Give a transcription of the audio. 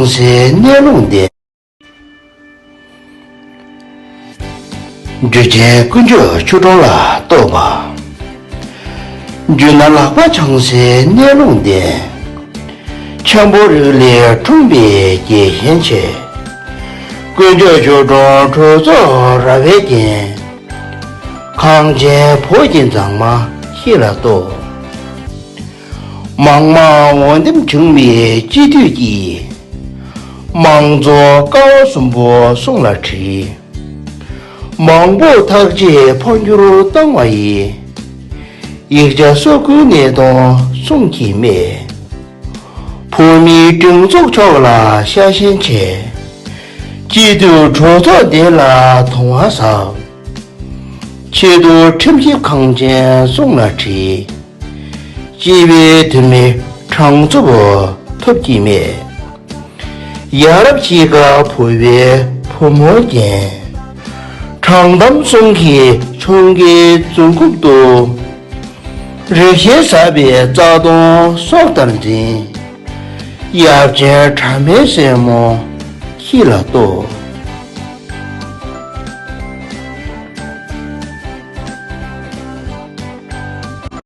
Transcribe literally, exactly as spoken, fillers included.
ཚང་སའི་གནས་ལུང་བསྟན། འགྲོ་ཆེན་དཀོན་མཆོག་ཆོས་སྒྲོན་ལ་གཏོགས་པ། རྒྱུད་ན་ལག་པ་འཆང་སའི་གནས་ལུང་བསྟན། ཆེན་པོ་རིགས་ལས་འཁྲུངས་པའི་རྒྱལ་གཤེན་ཆེ། དཀོན་མཆོག་ཆོས་སྒྲོན་གྲོས་ཚོགས་ར་བས་བརྒྱན། གངས་ཅན་བོད་ཀྱི་མཛངས་མ་ཁྱེད་ལ་གཏོགས། མང་མང་འོ་འདེམས་བྱུང་བའི་སྤྱི་འཐུས་ཀྱིས། མང་གཙོ་ཀ་བ་གསུམ་པོ་གསུང་ལ་ཁྲིད། མང་པོ་ཐག་བཅད་འཕོ་འགྱུར་བཏང་བ་ཡི། ཡིག་ཆ་སོ་དགུའི་གནས་སྟངས་གསུང་གིས་སྨྲས། བོད་མིའི་སྒྲིག་འཛུགས་ཕྱོགས་ལ་ཤ་ཞེན་ཆེ། སྤྱི་འཐུས་གྲོས་ཚོགས་འདི་ལ་དུང་བ་ཟབ། ཆེད་དུ་ཁྲིམས་ཞིབ་ཁང་ཆེན་གསུང་ལ་ཁྲིད། སྤྱི་པའི་འཐུས་མི་གྲངས་ཚོ་བོ་ཐོབ་ཀྱི་མེད། ཡ་རབས་གཤིས་ཀ་བུ་བའི་བུ་མོ་རྒན། དྲང་གཏམ་གསུང་གི་ཆུང་གི་རྫུན་རྐུབ་ཏུ། རིགས་ཞེན་ཟབ་པའི་རྩ་ལྟུང་སྲོག་ལྟར་འཛིན། ཡབ་ཆེན་དྲ་མའི་སྲས་མོ་ཁྱི་ལ་གཏོགས།